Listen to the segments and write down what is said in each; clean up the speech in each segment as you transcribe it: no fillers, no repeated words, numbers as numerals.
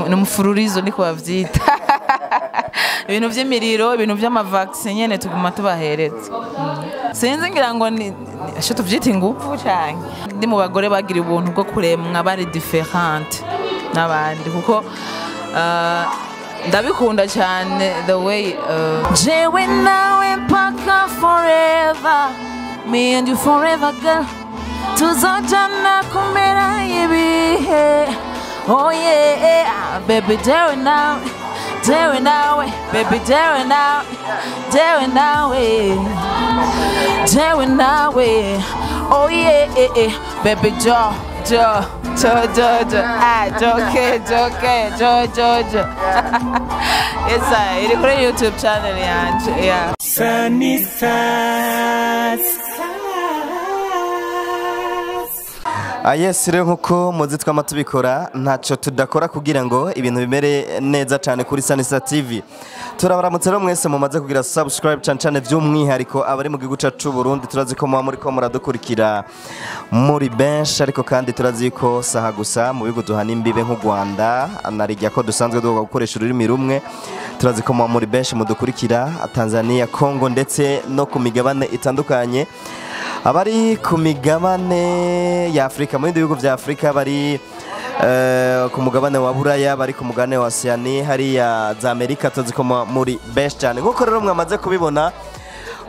Ni umufururizo niko bavyita. Ibintu vy'imiriro, ibintu vy'amavaccin nyene tuguma tubahereza. Sinzi ngira ngo ni asho tuvyita ingufu canke ndi mu bagore bagira ubuntu bwo kuremwa bari different n'abandi, kuko ndabikunda cyane the way jewe nawe mpaka forever, me and you forever girl, tuzojana kumera ibihe. Oh yeah, baby jewe nawe, jewe nawe, baby jewe nawe, jewe nawe, jewe nawe. Oh yeah, baby jo jo jo jo jo, ah joke joke jo jo jo. Yes, iri kuri YouTube channel yanje. Yeah. Sunny Stars. Yes, rero nkuko muzi twama tubikora ntaco tudakora kugira ngo ibintu bimere neza cyane kuri Sunny Star TV. Turabaramutse rero mwese mumaze kugira subscribe cyane cyane by'umwihariko abari mu gihugu cacu Burundi, turazi ko muba muriko muradukurikira muri benshi, ariko kandi turazi ko saha gusa mu bihugu duhana imbibe nk'u Rwanda anarijya ko dusanzwe duga gukoresha ururimi rumwe. Turazi ko muba muri benshi mudukurikira Tanzania, Congo ndetse no ku migabane itandukanye. Abari ku migabane ya Afrika, mu bindi bihugu vya Afrika, bari ku mugabane wa Buraya, bari ku mugabane wa Oceania, hariya za Amerika, tuzi ko muri benshi cyane. Nkuko rero mwamaze kubibona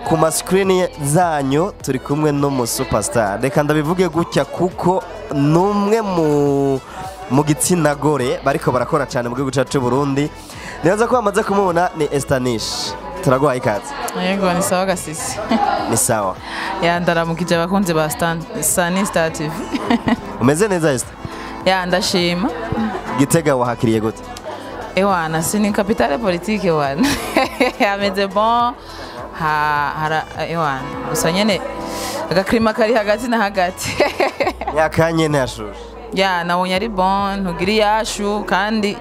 ku ma screen zanyu, turi kumwe n'umu superstar. Reka ndabivuge gutya kuko numwe mu gitsina gore bariko barakora cyane mu gihugu cacu Burundi. Nibaza ko bamaze kumubona, ni Esther Nish. Turaguhaye ikaze. Yego, ni sawa gasisi. Ni sawa. Ya, ndaramukije abakunzi ba Sunny Star TV. Umeze neza Esther? Ya, ndashima. Gitega wahakiriye gute? Ewana, si ni capitale politique ewana. Ameze bon. Ha hara ewana. Gusa nyene agaklima kari hagati na hagati. Yakanye ntashushe. Ya, nabonye ari bon, ntugira iyashu kandi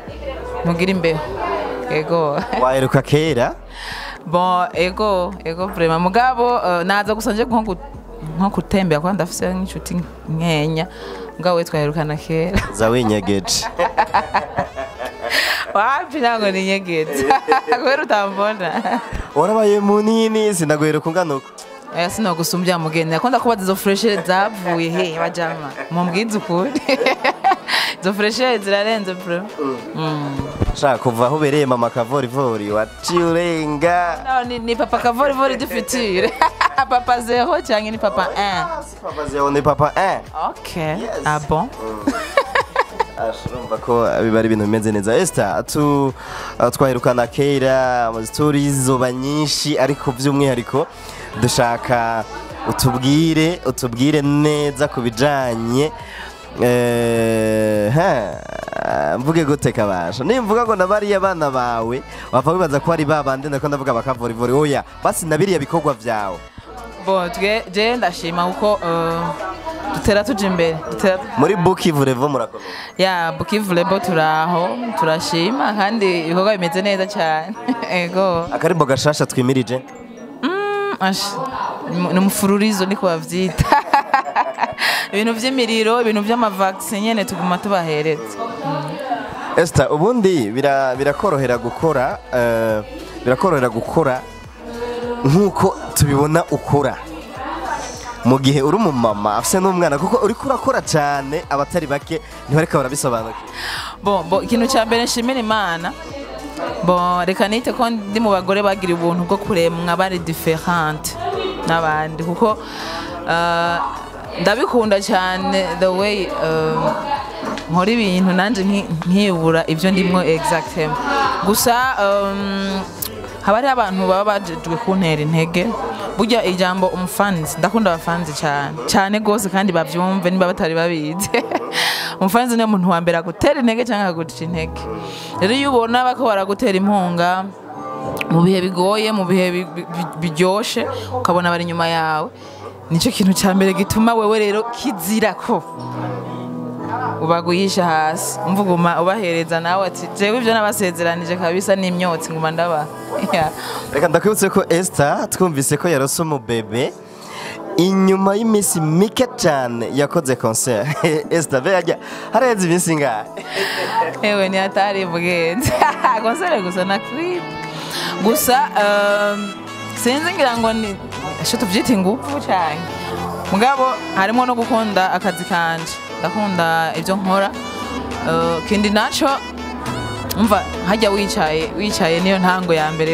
ntugira imbeho. Ego. Waheruka kera? Bon, ego, ego vraiment mugabo naza gusa nje nko gutembera kwa ndafise nk'inshuti nkenya. Mugabo we twaherukana kera. Za winyegeje. Wapi nango ninyegeje. Kubera utambona. Warabaye munini sinaguheruka ungana uko. Oya, sinogusumbya mugeni. Nakunda kubaza izo fraîcheur zavuye he bajama. Mumbwize ukuri. Izo fraîcheur zirarenze bro. Shaka kuva aho ubereye mama kavorivori waciye urenga. No, ni papa kavorivori du futur. Papa 0 cyangwa ni papa 1? Si papa 0 ni papa 1. Okay. Yes. Ah bon? Urumva ko biba ari ibintu bimeze neza. Esther, tu twaherukana kera, stories zoba nyinshi, ariko by'umwihariko dushaka utubwire neza ku bijanye ha, mvuge gute kabasha nimvuga ngo nabariya abana bawe wapfa wibaza ko ari babandi ndako ndavuga bakavorivori. Oya, basi nabiriya bikorwa vyawe. Bon, twe je ndashima kuko dutera tuja imbere. Dutera muri Bukivu Revo murakomeye. Ya, Bukivu Revo turaho, turashima kandi ibikorwa bimeze neza cyane. Ego. Akarimbo gashasha twimirije. Ash, ni umufururizo niko bavyita. Ibintu vy'imiriro, ibintu vy'amavaccin nyene tuguma tubahereza. Esther, ubundi birakorohera gukora birakorohera gukora nkuko tubibona ukora mu gihe uri umumama afise n'umwana, kuko uriko urakora cyane abatari bake ntibariko barabisobanukirwa. Bon, ikintu cya mbere nshimira Imana. Bon, reka nite ko ndi mu bagore bagira ubuntu bwo kuremwa bari different n'abandi, kuko ndabikunda cyane the way nkora ibintu nanje nkibura ibyo ndimwo exactement. Gusa haba hariho abantu baba bajejwe kuntera intege. Burya ijambo umufanzi, ndakunda abafanzi cyane cyane gose, kandi bavyumve niba batari babizi. Umufanzi niwe muntu wa mbere agutera intege cyangwa akaguca intege. Rero iyo ubona bako baragutera impunga mu bihe bigoye, mu bihe biryoshe, ukabona bari inyuma yawe, nicyo kintu cya mbere gituma wewe rero kizira ko ubaguyisha hasi, umvuguma ubahereza nawe ati jewe ibyo nabasezeranije kabisa n'imyotsi nguma ndabaha. Yeah. Reka ndakwibutse ko Esther twumvise ko yarose umubebe. Inyuma y'iminsi mike cyane yakoze concert. Esther, be haraheze iminsi ingahe? Ewe, ni hatari mugenzi. Concert gusa na clip gusa, sinzi, ngira ngo ni sho tuvyita ingufu cyane, mugabo harimo no gukunda akazi kanje. Ndakunda ibyo nkora. Kindi naco, umva, hajya wicaye wicaye niyo ntango ya mbere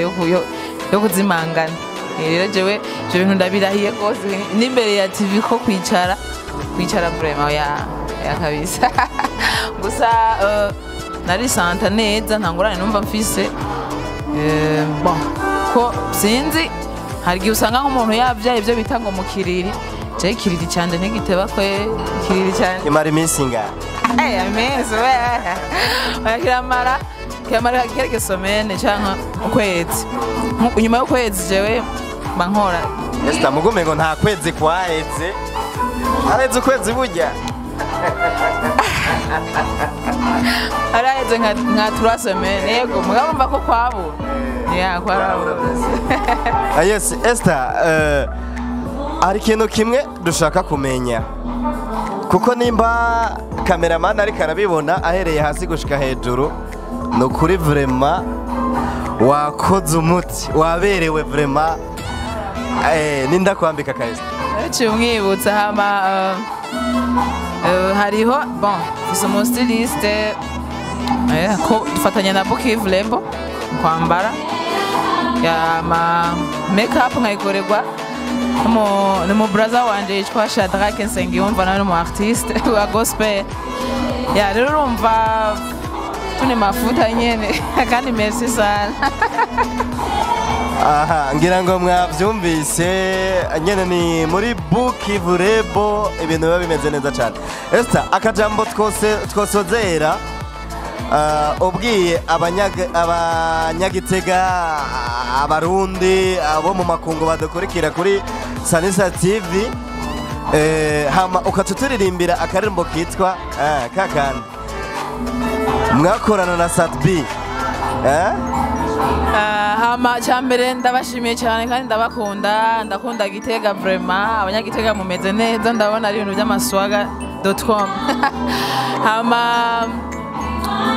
yo kuzimangana. Rero jewe ivyo bintu ndabirahiye rwose n'imbere ya TV ko kwicara kwicara vraiment ya kabisa. Gusa narisanta neza, nta ngorane numva mfise. Bon, ko sinzi, hari igihe usanga nk'umuntu yabyaye ibyo bita ngo mu kiriri. Je ikiriri canje ntigiteba kwe, ikiriri canje Imara iminsi ingahe? Amezi we, oya, kiramara quelques semaines canke ukwezi. Inyuma y'ukwezi jewe mba nkora. Esther, mugume ngo nta kwezi kwaheze, haraheze ukwezi burya. Haraheze nka 3 semaines, yego, mugabo mva ko kwabura ya kwarabura. Ah, yes, Esther, hari ikintu kimwe dushaka kumenya, kuko nimba cameraman ariko arabibona ahereye hasi gushika hejuru, ni ukuri vraiment wakoze umuti, waberewe vraiment. Ninda kwambika ka Esther? Uciye umwibutsa. Hama hariho, bon, mfise umu styliste, ko dufatanya na Bukivu Label kwambara ya ma make up nkayikorerwa n'umu brother wanje yitwa Shadrack Nsengiyumva, nawe ni umu artiste wa gospel. Ya rero urumva tuni mafuta nyene, kandi merci sana. Aha, ngira ngo mwabyumvise nyene, ni muri Bukivu Label, ibintu biba bimeze neza cyane. Esther, akajambo twose twosozera, ubwiye abanyagitega, abarundi, abo mu makungu badukurikira kuri Sanisa TV, hama ukaca turirimbira akaririmbo kitwa kakandi mwakorana na Sat-B, eh? Hama cyambere ndabashimiye cyane kandi ndabakunda, ndakunda Gitega vraiment. Abanyagitega mumeze neza, ndabona ari ibintu by'amaswaga.com. Hama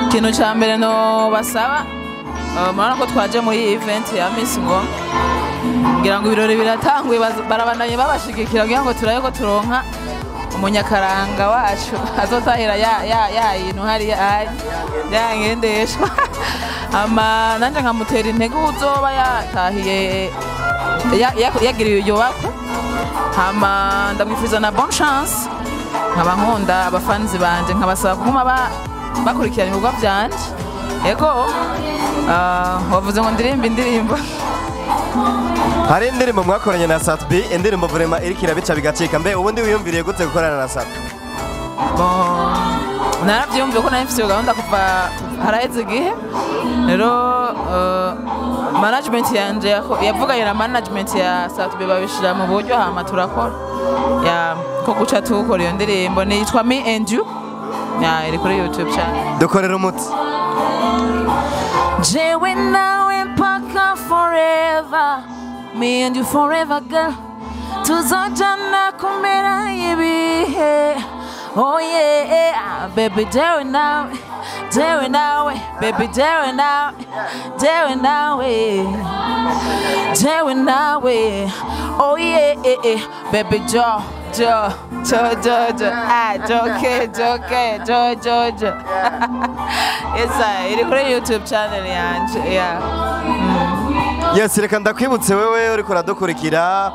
ikintu cya mbere no basaba, murabona ko twaje muri iyi event ya Miss Ngoma, ngira ngo ibirori biratanguye, barabandanye babashigikira kugira ngo turabe ko turonka umunyakaranga wacu azotahira ya ya ya yintu hariya ari yangendeshwa. Ama nanje nkamutera intege uzoba yatahiye yagiriye iyo bakwe. Hama ndamwifuriza na bonne chance. Nkaba nkunda abafanzi banje, nkabasaba kuguma bakurikirana ibikorwa byanje. Ego, wavuze ngo ndirimbe indirimbo? Hari indirimbo mwakoranye na Sat-B, indirimbo vraiment iriko irabica bigacika. Mbe ubundi wiyumviriye gute gukorana na Sat-B? Bon, narabyumviye ko nari mfise iyo gahunda kuva haraheze igihe. Rero management yanje yavuganye na management ya Sat-B, babishira mu buryo, hama turakora ya ko guca tuwukora iyo ndirimbo. Nitwa Me and You, ya iri kuri YouTube channel. Dukorera umuti. Jewe nawe mpaka forever, me and you forever, girl. Tuzojana kumera ibihe. Oh yeah, baby, jewe nawe, jewe nawe, baby, jewe nawe, jewe nawe, jewe nawe. Oh yeah, baby, jo, jo, jo, jo, jo, ah, joke, joke, jo, jo, jo. Yes, iri kuri YouTube channel yanje, yeah. Yes, reka ndakwibutse wewe uriko uradukurikira,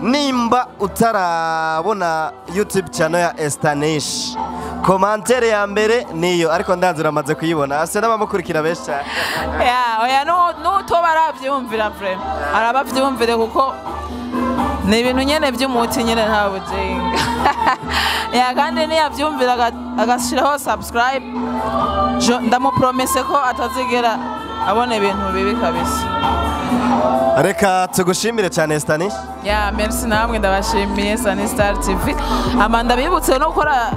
nimba utarabona YouTube channel ya Estanish, commentaire ya mbere niyo, ariko ndanze uramaze kuyibona, ase n'abamukurikira benshi cyane. Yeah, oya, nutoba aravyumvira vraiment, arabavyumvire kuko ni ibintu nyene vy'umuti nyene, nta bujinga. Ya, kandi niyavyumvira agashiraho subscribe, ndamupromese ko atazigera abona ibintu bibi kabisa. Reka tugushimire cyane, Estanish. Ya, merci namwe, ndabashimiye Sunny Star TV. Ama ndabibutse no gukora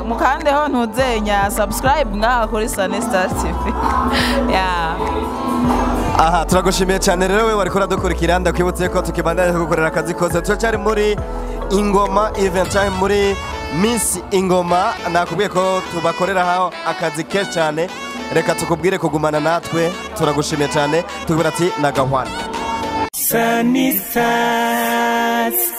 mukandeho ntuzenya subscribe ngaha kuri Sunny Star TV, ya. Aha turagushimiye cyane rero we wariko uradukurikira. Ndakwibutse ko tukibandanya kugukorera akazi kose, turacyari muri Ingoma Event cyangwa muri Miss Ingoma. Nakubwiye ko tubakoreraho akazi kenshi cyane. Reka tukubwire kugumana natwe. Turagushimiye cyane, tukubwira ati nagahwana. Sunny Stars.